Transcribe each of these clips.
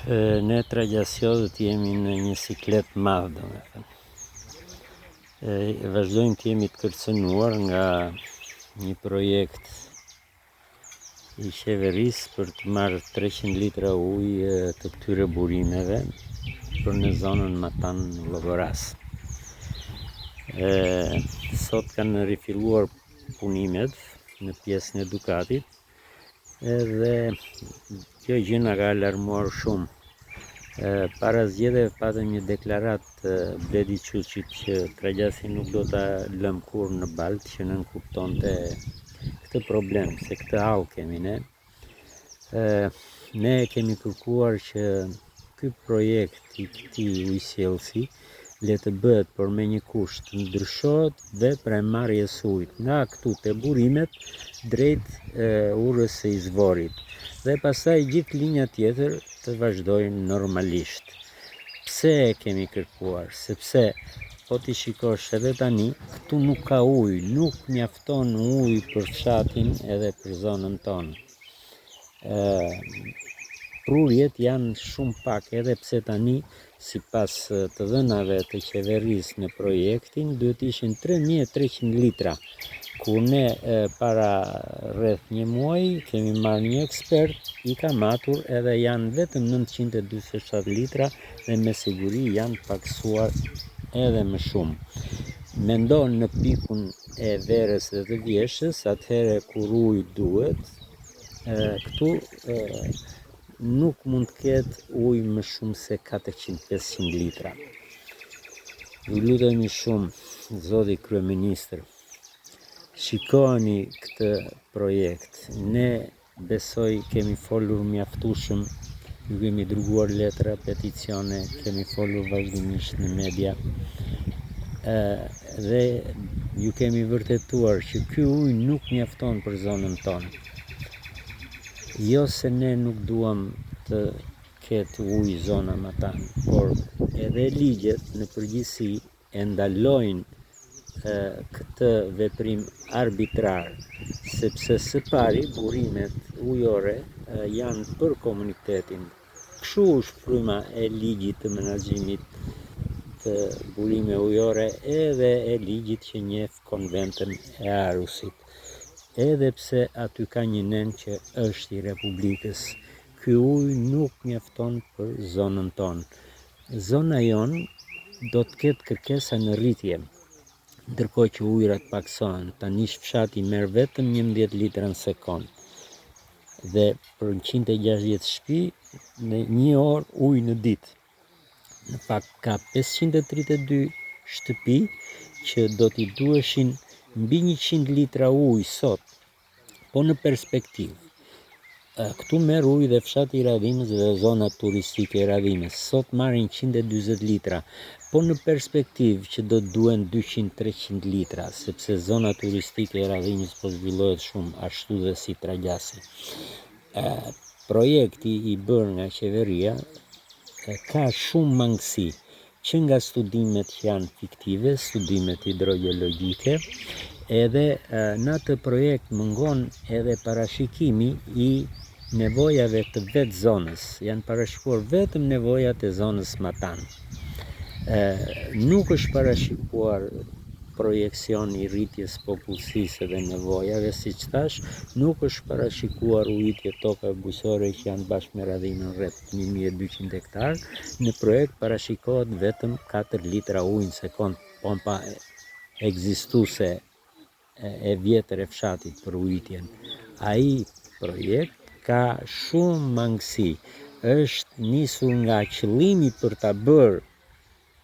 Ne tragjasiotët jemi në një siklet të madh, domethënë. Vazhdojmë të jemi të kërcënuar nga një projekt i qeverisë për të marrë 300 litra ujë të këtyre burimeve për në zonën Matanë Llogorasë. Sot kanë rifilluar punimet në pjesën e Dukatit, Edhe kjo gjë na ka alarmuar shumë. Para zgjedhjeve patëm një deklaratë të Bledi Çuçit që Tragjasin nuk do ta lëmë kurrë në baltë, që nënkuptonte këtë problem, se këtë hall kemi ne. Ne kemi kërkuar që Ky projekt i këtij ujësjellësi le të bëhet por me një kusht, të ndryshohet vepra e marrjes së ujit nga këtu te burimet drejt urës së Izvorit dhe pastaj gjithë linja tjetër të vazhdojë normalisht. Pse e kemi kërkuar? Sepse po t'i shikosh edhe tani, këtu nuk ka ujë, nuk mjafton ujë për fshatin edhe për zonën tonë. Prurjet janë shumë pak edhe pse tani sipas të dhënave të qeverisë në projektin duhet të ishin 3300 litra ku ne para rreth një muaji kemi marrë një ekspert i ka matur edhe janë vetëm 947 litra dhe me siguri janë pakësuar edhe më shumë. Mendo në pikun e verës dhe të vjeshtës, atëherë kur ujë duhet, Këtu nuk mund të ketë ujë më shumë se 400-500 litra. Ju lutemi shumë, zoti kryeministër, shikojeni këtë projekt. Ne besoj kemi folur mjaftueshëm, ju kemi dërguar letra, peticione, kemi folur vazhdimisht në media. Dhe ju kemi vërtetuar që ky ujë nuk mjafton për zonën tonë. Jo se ne nuk duam të ketë ujë zona matanë, por edhe ligjet në përgjithësi e ndalojnë këtë veprim arbitrar, sepse së pari burimet ujore janë për komunitetin, Kështu është fryma e ligjit të menaxhimit të burimeve ujore edhe e ligjit që njeh Konventën e Aarhusit. Edhe pse aty ka një nen që është i Republikës, ky ujë nuk mjafton për zonën tonë. Zona jonë do të ketë kërkesa në rritje, ndërkohë që ujërat pakësohen. Tani fshati merr vetëm 11 litra në sekondë dhe për 160 shtëpi në një orë ujë në ditë. Në fakt ka 532 shtëpi që do t'i duheshin mbi 100 litra ujë sot, po në perspektivë. Këtu merr ujë dhe fshati i Radhimës dhe zona turistike e Radhimës. Sot marrin 140 litra, po në perspektivë që do të duhen 200-300 litra, sepse zona turistike e Radhimës po zhvillohet shumë, ashtu dhe si Tragjasi. Projekti i bërë nga qeveria ka shumë mangësi, që nga studimet që janë fiktive, studimet hidrogjeologjike, edhe në atë projekt mungon edhe parashikimi i nevojave të vetë zonës. Janë parashikuar vetëm nevojat e zonës matanë. Nuk është parashikuar projeksion i rritjes popullsisë dhe nevojave, siç thashë, nuk është parashikuar ujitje tokave bujqësore që janë bashkë me Radhimën rreth 1200 hektar, në projekt parashikohet vetëm 4 litra ujë në sekond pompa ekzistuese e vjetër e fshatit për ujitjen. Ai projekt ka shumë mangësi, është nisur nga qëllimi për ta bërë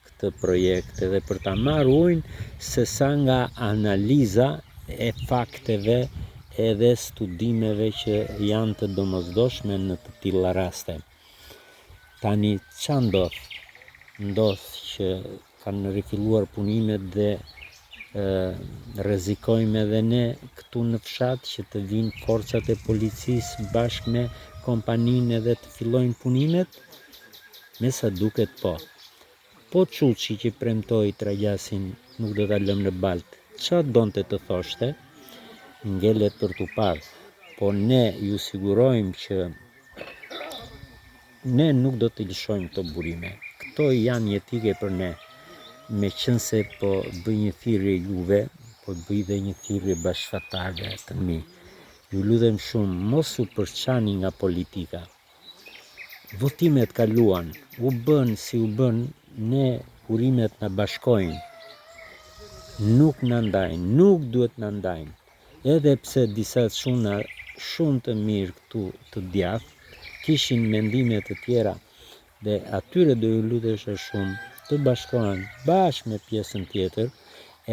këtë projekt edhe për ta marrë ujin se sa nga analiza e fakteve edhe studimeve që janë të domosdoshme në të tilla raste. Tani ça ndodh? Ndodh që kanë rifilluar punimet dhe rrezikojmë edhe ne këtu në fshat që të vijnë forcat e policisë bashkë me kompaninë edhe të fillojnë punimet? Me sa duket po. Po Çuçi që premtoi Tragjasin nuk do ta lëmë në baltë, ça donte të thoshte? Ngelet për t'u parë, po ne ju sigurojmë që Ne nuk do t'i lëshojmë këto burime. Këto janë jetike për ne. Meqenëse po bëj një thirrje juve, po bëj dhe një thirrje bashkëfshatarëve të mi. Ju lutem shumë, mos u përçani nga politika. Votimet kaluan, u bënë si u bënë, ne burimet na bashkojnë. Nuk na ndajnë, nuk duhet na ndajnë. Edhe pse disa çuna shumë të mirë këtu të djathtë kishin mendime të tjera dhe atyre do ju lutesha shumë të bashkohen bashkë me pjesën tjetër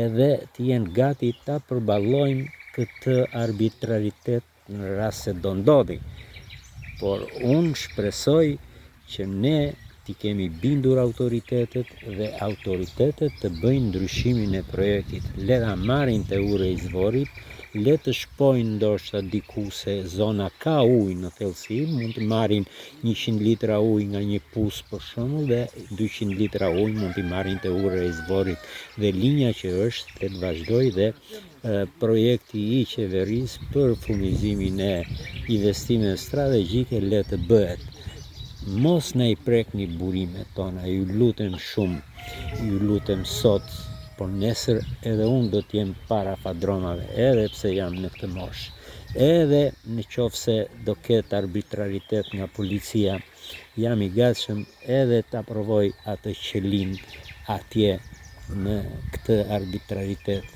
edhe të jenë gati ta përballojnë këtë arbitraritet në rast se do ndodhi. Por unë shpresoj që ne t'i kemi bindur autoritetet dhe autoritetet të bëjnë ndryshimin e projektit. Le ta marrin te ura e Izvorit, le të shpojnë ndoshta diku se zona ka ujë në thellësi, mund të marrin 100 litra ujë nga një pus për shembull dhe 200 litra ujë mund t'i marrin te ura e Izvorit dhe linja që është le të vazhdojë dhe Projekti i qeverisë për furnizimin e investimeve strategjike le të bëhet. Mos na i prekni burimet tona, ju lutem shumë, ju lutem sot, por nesër edhe unë do të jem para fadromave, edhe pse jam në këtë moshë. Edhe në qoftë se do ketë arbitraritet nga policia, Jam i gatshëm edhe ta provoj atë qelinë atje në këtë arbitraritet.